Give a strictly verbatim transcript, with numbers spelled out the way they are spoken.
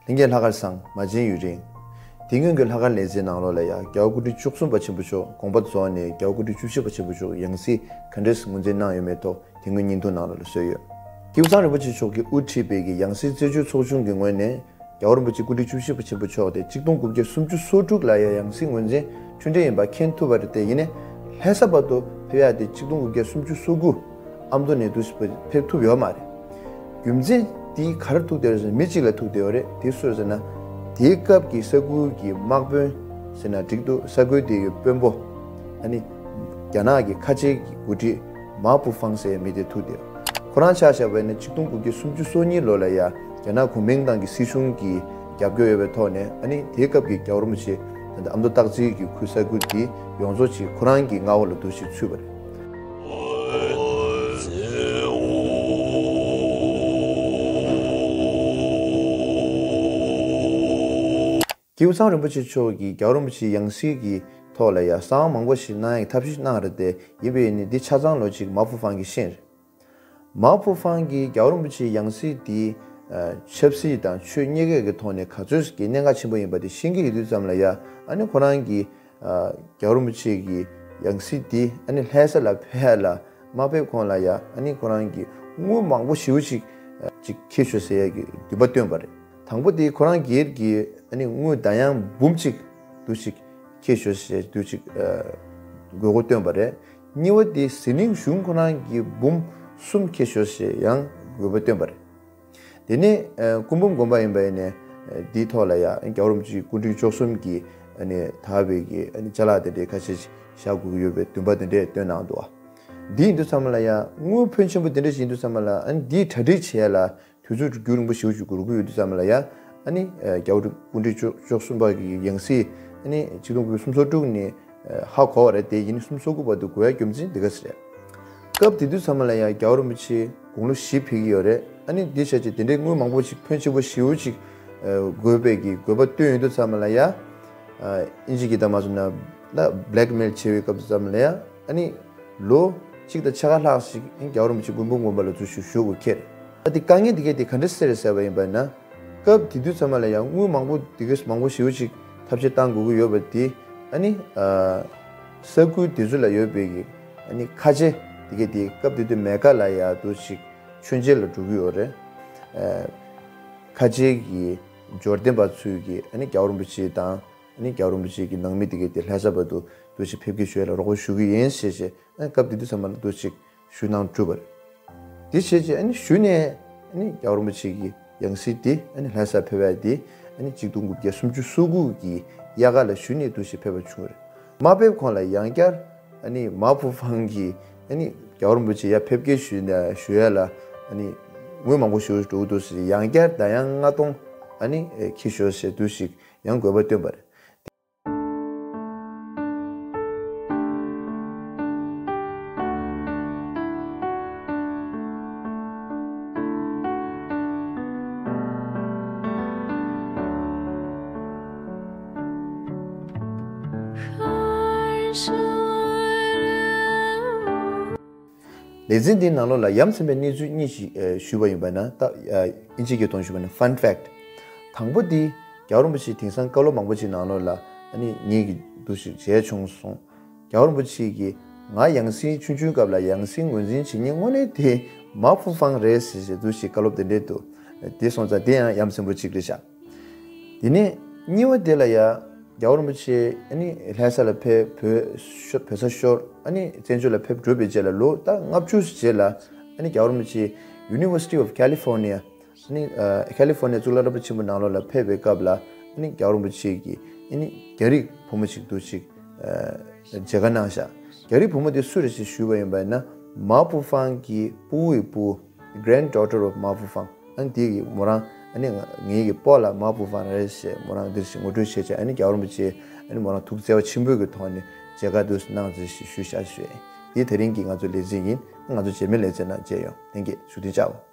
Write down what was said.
ལྷན་རྒྱས་ལྷག་དཀར་བཟང་། མ་བྱན་ཡུན་རིང་། དེ་སྔོན་གྱི་ལྷག་དཀར་ལེ་ཚན་ནང་ལོགས་ལ་ཡང་རྒྱལ་བ་སྐུ་ཕྲེང་བཅུ་གསུམ་པ་ཆེན་པོ་མཆོག་དགོངས་པ་རྫོགས་ནས་རྒྱལ་བ་སྐུ་ཕྲེང་བཅུ་བཞི་པ་ཆེན་པོ་མཆོག་ཡང་སྲིད་ག་འདྲས་ངོས་འཛིན་གནང་ཡོད་མེད་ཐོག་དེ་སྔོན་བརྙན་ཐུང་ནང་ལོགས་ལ་བཟོས་ཡོད། སྐྱེས་བུ་ཚང་རིན་པོ་ཆེ་མཆོག་གིས་དབུ་ཁྲིད་པའི་གི་ཡང་སྲིད་རྩད་གཅོད་ཚོགས་ཆུང་གི་ངོས་ནས་རྒྱལ་བ་རིན་པོ་ཆེ་སྐུ་ཕྲེང་བཅུ་བཞི་པ་ཆེན་པོ་མཆོག་དེ་གཅིག་སྟོང་དགུ་བརྒྱ་སུམ་ཅུ་སོ་དྲུག་ལ་ཡང་ཡང་སྲིད་ངོས་འཛིན་འཁྲུལ་འདྲ་ཡིན་པ་མཁྱེན་ཐུབ་པ་རེད་དེ། ཡིན་ནའི་ལྷ་ས་བར་དུ་ཕེབས་ཡག་དེ་གཅིག་སྟོང་དགུ་བརྒྱ་སུམ་ཅུ་སོ་དགུ་ཨ་མདོ་ནས་འདུག་ཕེབས་ཐུབ་ཡོད་མ་རེད། རྒྱུ་མཚན་དེ་ག་རེ་ཐུག་བསྡད་ཡོད་ཟེར་ན་མི་གཅིག་ལ་ཐུག་བསྡད་ཡོད་རེད། དེ་སུ་རེད་ཟེར་ན། དེའི་སྐབས་ཀྱི་ས་ཁུལ་གྱི་དམག་དཔོན་ཟེར་ན་འགྲིག་འདུག་ས་ཁུལ་དེ་ཡི་དཔོན་པོ། ཨ་ནི་རྒྱ་ནག་གི་ཁ་ཆེ་གི་འགོ་ཁྲིད་མ་ཕུ་ཧྥང་ཟེར་བའི་མི་དེ་ཐུག་བསྡད་ཡོད། ཁོ་རང་ཆ་བཞག་པ་ཡིན་ན་གཅིག་སྟོང་དགུ་བརྒྱ་སུམ་ཅུ་སོ་གཉིས་ལོ་ལ་ཡ་རྒྱ་ནག་གུང་མིང་ཏང་གི་སྲིད་གཞུང་གི་རྒྱབ་སྐྱོར་ཡོད་པའི་ཐོག་ནས། ཨ་ནི་དེའི་སྐབས་ཀྱི་རྒྱལ་བ་རིན་པོ་ཆེ་ད་ལྟ་ཨ་མདོ་སྟག་རྩེ་གི་ཁུལ་ས་ཁུལ་དེ་ཡོངས་རྫོགས་ཅིག་ཁོ་རང་གི་མངའ་འོག་ལ་འདུ་ཞིག་ཚུད་པ་རེད། སྐྱེས་བུ་ཚང་རིན་པོ་ཆེ་མཆོག་གིས་རྒྱལ་བ་རིན་པོ་ཆེ་ཡང་སྲིད་ཀྱི་ཐོག་ལ་ཡ་གསང་བ་མང་པོ་ཞིག་གནང་ཡག་ཐབས་ཤེས་གནང་རེད་དེ། ཡིན་པས་ནི་འདི་ཆ་ཚང་ལོ་གཅིག་མ་ཕུ་ཧྥང་གིས་ཤེས་རེད། མ་ཕུ་ཧྥང་གིས་རྒྱལ་བ་རིན་པོ་ཆེའི་ཡང་སྲིད་འདི་ཆབ་སྲིད་དང་ཆོས་གཉིས་ཀའི་གི་ཐོག་ནས་ག་ཚོད་ཀྱི་གནད་འགག་ཆེན་པོ་ཡིན་པ་དེ་ཤེས་ཀྱི་ཡོད་དུས་ཙམ་ལ་ཡ། ཨ་ནི་ཁོ་རང་གིས་རྒྱལ་བ་རིན་པོ་ཆེ་གི་ཡང་སྲིད་འདི་ཨ་ནི་ལྷ་ས་ལ་ཕེབས་ཡ་ལ་མ་ཕེབས་གོང་ལ་ཡ། ཨ་ནི་ཁོ་རང་གིས་དངུལ་མང་པོ་ཞེ་པོ་ཅིག་ཅིག་འཁྱེར་ཤོག་ཟེར་ཡ་གི་འདུན་པ་བཏོན་པ་རེད། དང་པོ་དེ་ཁོ་རང་སྒེར་གྱི་ཨ་ནི་དངུལ་ཟླ་ཡང་འབུམ་གཅིག་འདུ་ཞིག་འཁྱེར་ཤོག་ཟེར་འདུ་ཞིག་དགོས་མཁོ་བཏོན་པ་རེད། གཉིས་པ་དེ་ཟི་ལིང་གཞུང་ཁོ་རང་གི་འབུམ་གསུམ་འཁྱེར་ཤོག་ཟེར་ཡང་དགོས་པ་བཏོན་པ་རེད། དེ་ནས་སྐུ་འབུམ་དགོན་པ་ཡིན་པ་ཡིན་ནས་འདིའི་ཐོག་ལ་ཡང་རྒྱལ་བ་རིན་པོ་ཆེ་སྐུ་ཕྲེང་བཅུ་གསུམ་གྱི་ཨ་ནི་དར་བའི་གི་ཨ་ནི་ཅ་ལག་དེ་འདྲའི་ཁ་ཤས་བཞག་དགོས་ཀྱི་ཡོད་པའི་འདུན་པ་དེ་འདྲས་བཏོན་གནང་འདུག་འདི་ཡིན་དུས་ཙམ་ལ་ཡང་དངུལ་ཕོན་ཆེན་པོ་དེ་འདྲ་ཞིག་ཡིན་དུས་ཙམ་ལ། ཨ་ནི་འདིའི་གྲ་སྒྲིག་བྱེད་ཡ་ལ་དུས་ཚོད་རྒྱུན་རིང་པོ་ཞེ་པོ་ཅིག་འགོར་གྱི་ཡོད་དུས་ཙམ་ལ་ཡ། ཨ་ནི་རྒྱལ་བ་སྐུ་ཕྲེང་བཅུ་བཅུ་གསུམ་པ་གི་ཡང་སྲིད་ཨ་ནི་ཆིག་སྟོང་དགུ་བརྒྱ་སུམ་ཅུ་སོ་དྲུག་ནས་ཧ་གོ་བ་རེད་དེ། ཡིན་ནའི་སུམ་ཅུ་སོ་དགུ་བར་དུ་འགོར་ཡ་རྒྱུ་མཚན་འདི་ག་ཟེར་རེད། སྐབས་དེ་དུས་ཙམ་ལ་ཡ་རྒྱལ་བ་རིན་པོ་ཆེ་དགུང་ལོ་བཞི་ཕེབས་ཀྱི་ཡོད་རེད། ཨ་ནི་འདི་བྱས་ཅིག་དེ་འདྲའི་དངུལ་མང་པོ་ཅིག་ཕོན་ཆེན་པོ་ཞེ་པོ་ཅིག་དགོས་པའི་གི་དགོས་པ་བཏོན་ཡོད་དུས་ཙམ་ལ་ཡ། ཨིན་ཇི་གི་ད་མ་སོང་ན་ད་blackmail བྱེད་པའི་སྐབས་དུས་ཙམ་ལ་ཡ། ཨ་ནི་ལོ་གཅིག་དང་ཕྱེད་ཀ་ལྷག་ཞིག་རྒྱལ་བ་རིན་པོ་ཆེ་སྐུ་འབུམ་དགོན་པ་ལ་འཛུལ་ཞུགས་ཞུ་དགོས་ཁེལ། ད་དེ་དཀའ་ངལ་དེ་གས་དེ་ག་འདྲ་སེ་རེད་ཟེར་བ་ཡིན་པ་ན། སྐབས་དེ་དུས་ཙམ་པ་ལ་ཡང་དངུལ་མང་པོ་དེ་གས་མང་པོ་ཞེ་པོ་ཅིག་ཐབས་ཤེས་བཏང་དགོས་ཀྱི་ཡོད་པ་དེ། ཨ་ནི་ས་ཁུལ་དེ་ཚོ་ལ་ཡོད་པའི་གི་ཨ་ནི་ཁ་ཆེ་དེ་གས་དེ་སྐབས་དེ་དུས་མེ་ཀ་ལ་ཡ་འདུ་ཞིག་མཆོད་མཇལ་ལ་འགྲོ་གི་ཡོད་རེད། ཁ་ཆེ་གི་འབྱོར་ལྡན་པ་ཚོས་གི་ཨ་ནི་རྒྱལ་བ་རིན་པོ་ཆེ་དང་། ཨ་ནི་རྒྱལ་བ་རིན་པོ་ཆེ་གི་ནང་མི་དེ་གས་དེ་ལྷ་ས་བར་དུ་འདུ་ཞིག་ཕེབས་སྐྱེལ་ཞུ་ཡ་ལ་རོགས་པ་ཞུ་གི་ཡིན་ཞེས་བྱས། ཨ་ནི་སྐབས་དེ་དུས་ཙམ་པ་ལ་འདུ་ཞིག་ཞུ་གནང་གྲུབ་པ་རེད། དེ་བྱས་རྗེས་ཨ་ནི་གཞུག་ནས་ཨ་ནི་རྒྱལ་བ་རིན་པོ་ཆེ་གི་ཡང་སྲིད་དེ་ཨ་ནི་ལྷ་ས་ཕེབས་ཡ་དེ་ཨ་ནི་གཅིག་སྟོང་དགུ་བརྒྱ་སུམ་ཅུ་སོ་དགུ་གི་དབྱར་ཁ་ལ་གཞུག་ནས་འདུ་ཞིག་ཕེབས་པ་བྱུང་བ་རེད། མ་ཕེབས་གོང་ལ་ཡང་བསྐྱར་ཨ་ནི་མ་ཕུ་ཧྥང་གིས་ཨ་ནི་རྒྱལ་བ་རིན་པོ་ཆེ་ཡར་ཕེབས་སྐྱེལ་ཞུ་ན་ཞུ་ཡ་ལ་ཨ་ནི་དངུལ་མང་པོ་ཞེ་པོ་འགྲོ་གི་འདུག་ཟེར། ཡང་བསྐྱར་ཟླ་ཡང་ལྔ་སྟོང་ཨ་ནི་འཁྱེར་ཤོག་ཟེར་འདུ་ཞིག་ཡང་དགོས་པ་བཏོན་པ་རེད། ལེ་ཚན་འདིའི་ནང་ལོགས་ལ་ཡ་མཚན་པའི་གནས་ཚུལ་གཉིས་ཤིག་ཨ་ཞུས་པ་ཡིན་པ་ན། ད་ཨ་ཨིན་ཇི་སྐད་ཐོག་ཞུས་པ་ན་fun fact། དང་པོ་འདི་རྒྱལ་བ་རིན་པོ་ཆེ་དེང་སང་བཀའ་སློབ་མང་པོ་ཅིག་ནང་ལོགས་ལ་ཨ་ནི་ངེད་ཀྱིས་འདུ་ཞིག་མཇལ་བྱུང་སོང་། རྒྱལ་བ་རིན་པོ་ཆེ་གིས་ང་ཡང་སྲིད་ཆུང་ཆུང་སྐབས་ལ་ཡང་སྲིད་ངོས་འཛིན་བྱེད་མཁན་དངོས་གནས་དེ་མ་ཕུ་ཧྥང་རེད་ཟེར་ཞེས་འདུ་ཞིག་བཀའ་སློབ་དེ་འདྲས་འདུག་དེ་སོང་ཙང་དེ་ཡང་ཡ་མཚན་པོ་གཅིག་རེད་ཤག་དེ་ནས་གཉིས་པ་དེ་ལ་ཡ། རྒྱལ་བ་རིན་པོ་ཆེ་ཨ་ནི་ལྷ་ས་ལ་ཕེབས། བོད་ཤོ་བོད་ས་ཤོར། ཨ་ནི་བཙན་བྱོལ་ལ་ཕེབས་གྲུབ་པའི་རྗེས་ལ་ལོ་ད་ལྔ་བཅུ་རྗེས་ལ་ཨ་ནི་རྒྱལ་བ་རིན་པོ་ཆེ་University of California ཨ་ནི་ཨ་ཁ་ལི་ཧྥོར་ནི་ཡ་གཙུག་ལག་རབ་ཏུ་ཆེན་པོ་ནང་ལོགས་ལ་ཕེབས་པའི་སྐབས་ལ་ཨ་ནི་རྒྱལ་བ་རིན་པོ་ཆེ་གིས་ཨ་ནི་རྒྱ་རིགས་བུ་མོ་ཞིག་འདུ་ཞིག་ཨ་མཇལ་ཁ་གནང་ཤག་རྒྱ་རིགས་བུ་མོ་དེ་སུ་རེད་ཅེས་ཞུས་པ་ཡིན་པ་ཡིན་ན། མ་ཕུ་ཧྥང་གི་སྤུ་བོའི་སྤུ། Granddaughter of མ་ཕུ་ཧྥང་། ཨ་ནི་དེ་གི་མོ་རང་ཨ་ནི་ང་ངེད་ཀྱི་སྤོ་ལགས་མ་ཕུ་ཧྥང་རེད་ཟེར་མོ་རང་འདིར་ཞིག་ངོ་སྤྲོད་བྱས་བྱས། ཨ་ནི་རྒྱལ་བ་རིན་པོ་ཆེ་ཨ་ནི་མོ་རང་ཐུགས་བརྩེ་བ་ཆེན་པོའི་གི་ཐོག་ནས་མཇལ་ཁ་དུ་གནང་ཟེར་ཞིག་ཞུས་བཞག་ཞུས། འདི་དེ་རིང་གི་ང་ཚོ་ལེ་ཚན་ཡིན། ང་ཚོ་རྗེས་མའི་ལེ་ཚན་ནང་མཇལ་ཡོང་། ལྷན་རྒྱས་བཞུགས་གདན་འཇགས།